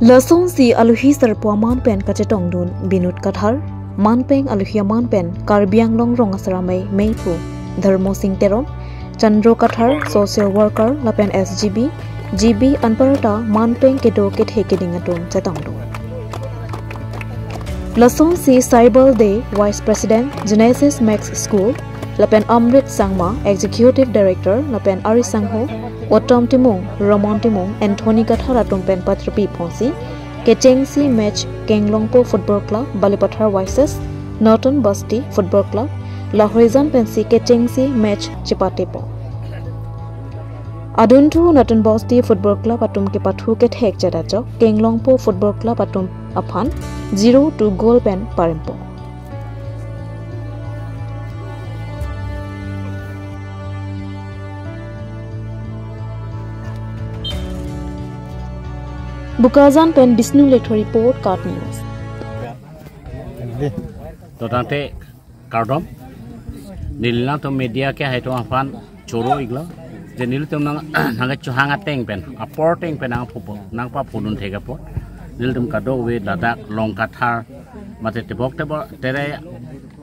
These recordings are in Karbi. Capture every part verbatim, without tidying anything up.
Lasonsi alohi sarpo aman pen kachetongdun Binod Kathar, manpeng alohi aman pen Karbi Anglong Rong Asar Amei meiphu Dharmo Sing Teron, Chandro Kathar, social worker lapen S G B, G B anparta manpeng kedo kethe keding atum chetongdun. Lasonsi Saibal Dey, Vice President, Genesis Max School, lapen Amrit Sangma, Executive Director, lapen ari sangho Uttam Timung, Ramon Timung, Anthony Kathar atum pen pathirpi ponsi kechengsi match Kenglongpo Football Club, Balipathar versus Norton Basti Football Club, lahorijan pensi kechengsi match chipatepo. Adunthu Norton Basti Football Club atum kepathu kethek chedachok Kenglongpo Football Club atum aphan zero two goal pen parempo. Bokajan pen Bishnu Lekthua report, KAT News. To tangte kardom. Neli nangtum media kehai atum aphan choro iklo. Je nelitum nang nangkechehang ateng pen, apor ateng pen nangphupo, nangpaphudun thek apot. Nelitum kadokave ladak Long Kathar mate tebok tebok tere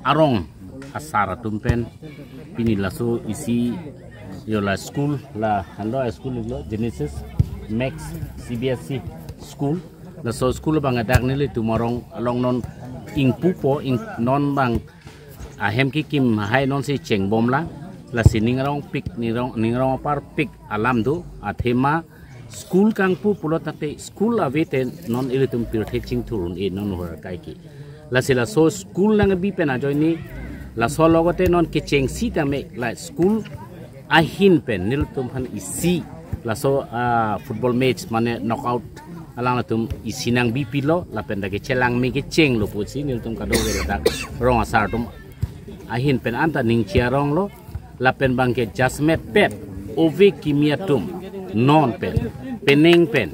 arong asar atum pen pini laso isi yo la school la hando school lo Genesis Max C B S E school. Laso school abang adak nelitum arong along non ingpupo ing non abang ahem kekim hai nonsi chengbomlang, lasi ning arongpik ning arong ning arong aparpik alam do athema school kangpu pulo tangte school ave te non ilitum pirthe chingthur un-e non hor kaike. Lasi laso school nangbi pen ajoine laso alogote non kechengsi tame la school ahin pen nelitum aphan isi laso ah, football match mane knockout alanglitum isi nangbi pilo lapen dak kechelang me kechenglo pusi nelitum kadokave ladak rong asar atum ahin pen anta ning chiaronglo. Lapen abangke jasmet pet ove kimi atum non pen penang pen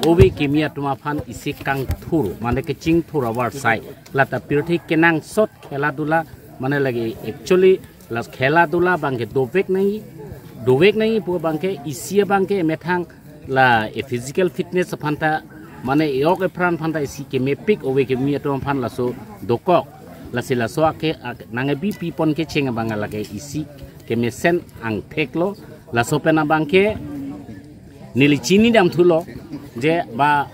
ove kimi atum aphan isi kangthur mane kechingthur avarsai lata pirthe kenangsot khela dula mane lagi actually la khela dula abangke dovek nangji, dovek nangji pu abangke isi abangke methang la e physical fitness aphan ta mane e-ok epran aphan ta isi kemepik ove kimi atum aphan laso dokok. Lasi laso ake ak- nangkebi pipon kecheng abang lake isi kemesen angthek lo. Laso pen abangke neli chinidam thulo je ba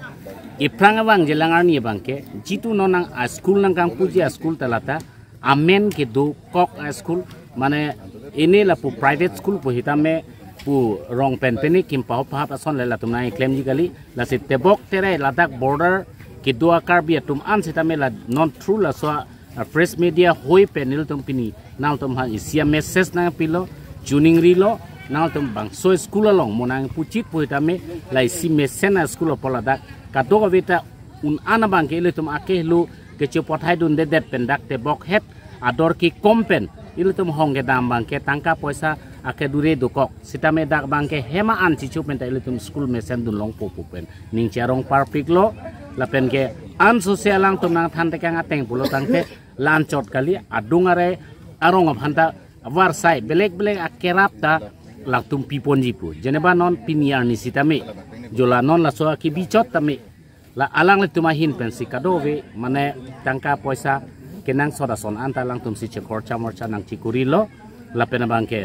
ephrang abang je lang arni abangke jitu non nang a school nangkangpuji a school ta lata amen kedokok a school mane ini lapu private school pu hitame pu rong pen pini kim pahop pahap ason le latum nangklemji kali. Lasi tebok tere ladak border kedo a Karbi atum an sitame la non through laso a press media hoi pen nelitum pini nangtum aphan isi a message nangpilo, chuning rilo, nangtum bangso school along mo nangpuchit pu hitame la isi mesen a school apot ladak kadokave ta un-an abangke ilitum akehlo kecho pothai dundedet pen dak tebok het ador kekom pen ilitum hong kedam abangke tangka poisa akedure dokok sitame dak abangke hema an chichu pen ta ilitum school mesen dunlongpo pu pen ning chiarong parpiklo. Lapen ke ansose alangtum nangthan tekang ateng pulo tangte la-anchot kali adung are arong aphan ta avarsai belek belek akerap ta latum piponji pu. Jeneba non pini arni sitame jola non laso akibichot tame la alanglitum ahin pensi kadokave mane tangka poisa kenangsot ason anta alangtumsi chekor chamor cha nangchikurilo. Lapen abangke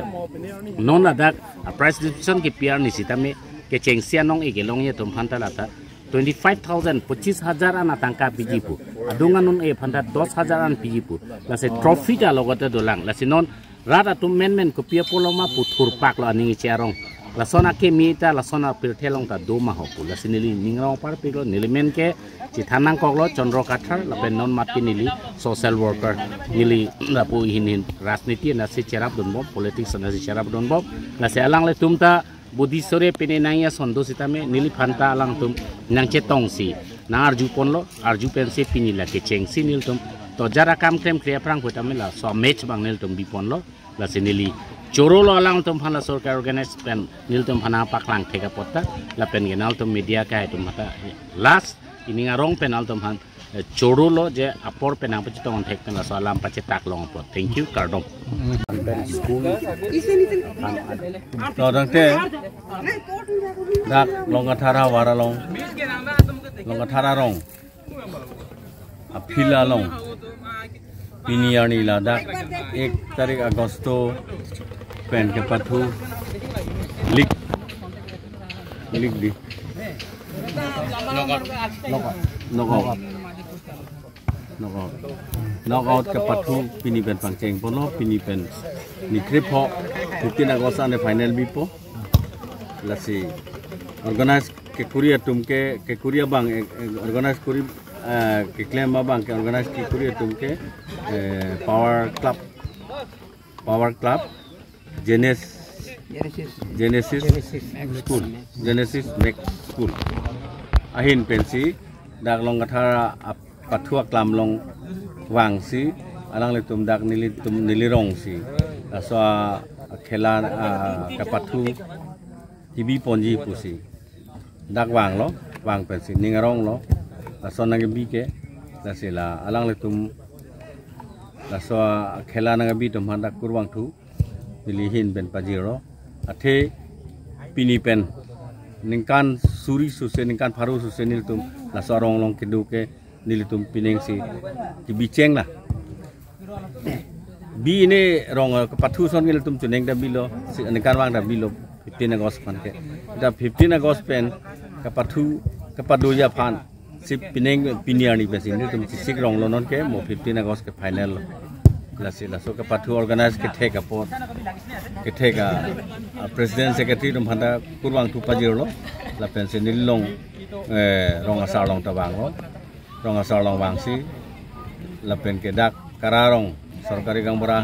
non ladak a prize distribution kepi arni sitame kechengsi anong-e kelongji atum aphan ta lata twenty five thousand, pochis hajar an atangka piji pu. Adung an un-e aphan ta dos hajar an piji pu. Lasi trophy ta alogote dolang. Lasi non rat atum menmen kopi apoloma pu thurpaklo aning iche arong. Lason akimi ta lason apirthe along ta doma ho pu. Lasi neli ning arong parpiklo, neli men ke chethan nangkoklo Chandro Kathar lapen non mati neli social worker neli lapu hin hin rajniti nasi cherap dunbom, politics nasi cherap dunbom. Lasi alanglitum ta budi sore pine nangji ason do sitame neliphan ta alangtum nangchetongsi nang-arjuponlo, arju pensi pini la kechengsi nelitum tojar akam klemkle aphrang pu tame laso match abang nelitum biponlo. Lasi neli chorolo alangtum aphan la sorkar organize pen nelitum aphan paklang thek apot ta lapen ke nangtum media kehai atum ta last ining arong pen nangtum aphan eh, chorolo je apor pen nangpachetong thek pen laso alam pachetak long apot. Thank you, kardom. Pen school. To tangte dak Long Kathar havar along Longkathar arong, a-field along, pini arni ladak ek tarik Agosto pen kepathu lig, lig di knockout, knockout, knockout kepathu pini pen pangcheng ponlo. Pini pen ni kre-pho, fifteen August ane final bipo. Lasi organize kekuri atum ke, kekuri abang, eh, eh, organize kuri, eh, keklem abang ke organize kekuri atum ke, eh, Power Club, Power Club, Genes-, Genesis, Genesis School, Genesis Max School. Ahin pensi dak Longkathar a-, pathu aklam along vangsi alanglitum dak nelitum neli rong si laso a-, akhela, a-, kepathu kebi ponji pusi dak vanglo, vang pensi ning aronglo, laso nangkebi ke, lasi la alanglitum laso akhela nangkebi atum aphan dak kurvangthu neli ahin pen pajirlo. Athe pini pen ningkan suri suse, ningkan pharo suse nelitum laso arong along kedo ke nelitum pining si kebi cheng na. Bi ini rong, eh, kepathu ason nelitum chuning ta bilo, si ningkan vang ta bilo, fifteen August aphan ke. Ta fifteen August pen kepathu, kepadoji aphan si pining, pini arni pensi nelitum chesik ronglo, non ke mo fifteen August ke final lo. Lasi laso kepathu organize kethek apot, kethek a, a president secretary atum aphan ta kurvangthu pajirlo. Lapensi neli along, eh, rong asar along ta vanglo. Rong asar along vangsi lapen ke dak Kara arong sorkari gaonbura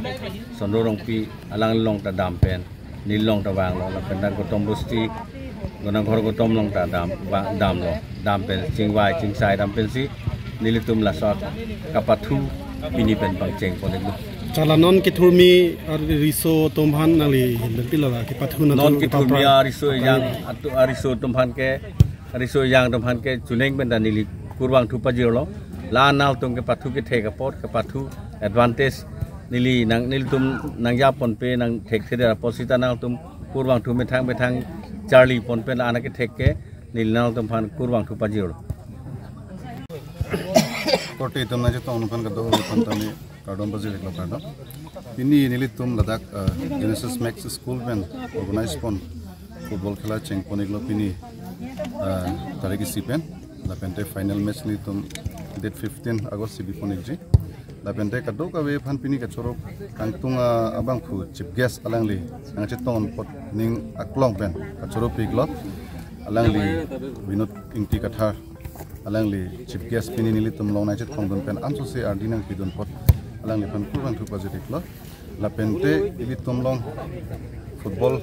Sondro Rongpi alangli along ta dam pen neli along ta vanglo, lapen dak Gautam Bosti, Gonangkhor Gautam along ta dam, va-, damlo, dam pen chingvai chingsai dam pensi nelitum laso kepathu pini pen pangcheng ponlo. Chala non kethurmi ar riso atum aphan nangli hin pen pilo la kepathu na? Non tu kethurmi kepapra, ariso ejang atu ariso atum aphan ke, ariso ejang atum aphan ke chuning pen ta neli kurvangthu pajirlo. La nangtum kepathu kethek apot, kepathu advantage neli nang, nelitum nangjaponpe, nangthekthedet apot sita nangtum kurvangthu methang methang charli ponpe, la ana kethek ke neli nangtum aphan kurvangthu pajirlo. Korte atum nangchetong atum aphan kadokave aphan ta neli kardom pajir-iklo, kardom. Pini nelitum ladak, eh, Genesis Max School pen organize pon football khela cheng pon-iklo pini, eh, tarik isi pen. Lapente final match nelitum date fifteen August si bi pon-ikji. Lapente kadokave aphan pini kachoro kangtung, ah, abangphu chief guest alangli nangchetong apot ning aklong pen kachoro pi-iklo. Alangli Vinod Ingti Kathar, alangli chief guest pini nelitum along nangchetongdun pen ansose ardi nangpidun apot alangliphan kurvangthu pajir-iklo. Lapente ilitum along football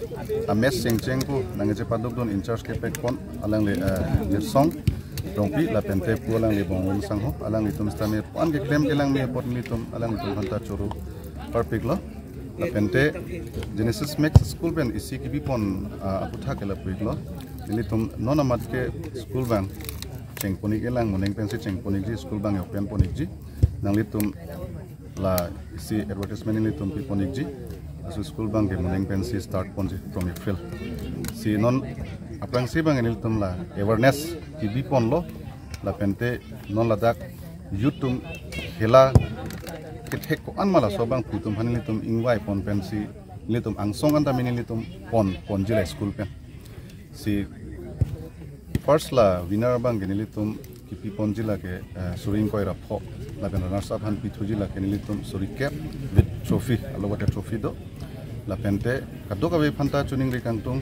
a-match chengcheng pu nangchepadukdun in charge kepek pon alangli, eh, Nyirsong Rongpi, lapente pu alangli Bongrung Sangho, alanglitum sitame pu-an keklem kelang me apot nelitum alanglitum aphanta choro parpiklo. Lapente Genesis Max School pen isi kebi pon, ah, aputhak ke lapu-iklo. Nelitum non amat ke school abang cheng pon-ik-elang, moning pensi cheng pon-ikji, school abang open pon-ikji. Nanglitum la isi advertisement nelitum pi pon-ikji. Laso school abang ke moning pensi start ponji from April. Si non aphrangsi abang nelitum la awareness kebi ponlo. Lapente non ladak youth atum khela kethek ko-an ma laso abangphu atum aphan nelitum ingvai pon pensi nelitum angsong an tame nelitum pon ponji la school pen. Si first la winner abang ke nelitum kepi ponji lake, eh, suri ingkoi ra pho. Lapen runners up aphan pithuji lake nelitum suri kep with trophy, alo wata trophy do. Lapente kadokave aphanta choningri kangtung,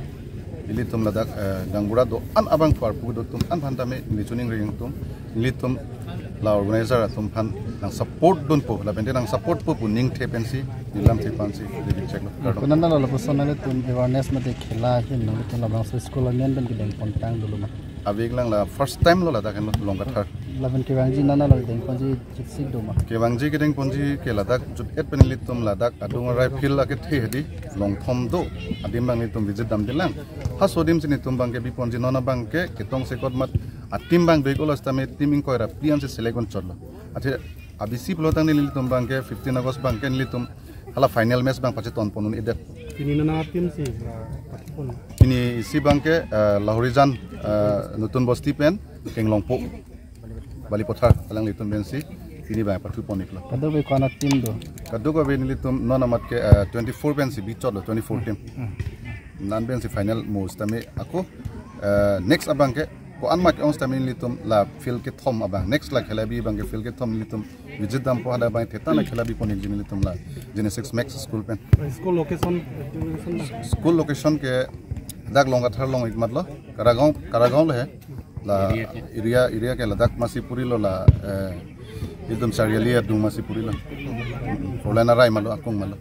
ilitum ladak, eh, gaonbura do-an abang parpu do atum an aphan tame neli choningri kangtung, nelitum la organizer atum aphan nangsupport dunpo, lapente nangsupport po pu ningthe pensi, neli lamthe pensi, neli cheklo. Kardom. Konat lo lapuson nanglitum awareness mate khela ahin nanglitum labangso school amen pen kedeng pontang dolo ma? Ave-iklang, la first time lo ladak henlo Longkathar. Lapen kevangji nana lo kedeng ponji chitsik do ma? Kevangji kedeng ponji ke ladak jut-et pen ilitum ladak adung arai field akethe hedi Longthom do. Adim abang nelitum visit damdetlang. Halaso adim si nelitum abang ke bi ponji, non abang ke ketong sekot mat a-team abang do-iklo, sitame team ingkoi ra phli ansi select on chotlo. Athe abisi pulo tangte nelitum abang ke fifteen August abang ke nelitum hala final match abang pacheton pon un-edet. Pini non a-team si, ah, pathupon. Pini isi abangke, ah, Lahorijan, ah, Nutun Bosti pen, Kenglongpo, Balipathar, alanglitum pensi, pini abang pathupon iklo. Kadokave ko-an a-team do? Kadokave nelitum non amat ke, ah, twenty-four pensi bichotlo, twenty-four team. Hmm. Nang pensi final mo sitame ako, ah, next abangke, ko-an ma ke-ong sitame nelitum la field kethom abang. Next la khelabi abangke field kethom nelitum visit dampo, hadak abang theta na khelabi pon-ikji nelitum la Genesis Max School pen. School location, activation na? School location ke dak Longkathar along ik matlo, Karagaon, Karagaon lo he. La area, area ke ladak masi purilo la, eh, nelitum Chariali adung masi purilo. Four lane arai matlo, akung matlo.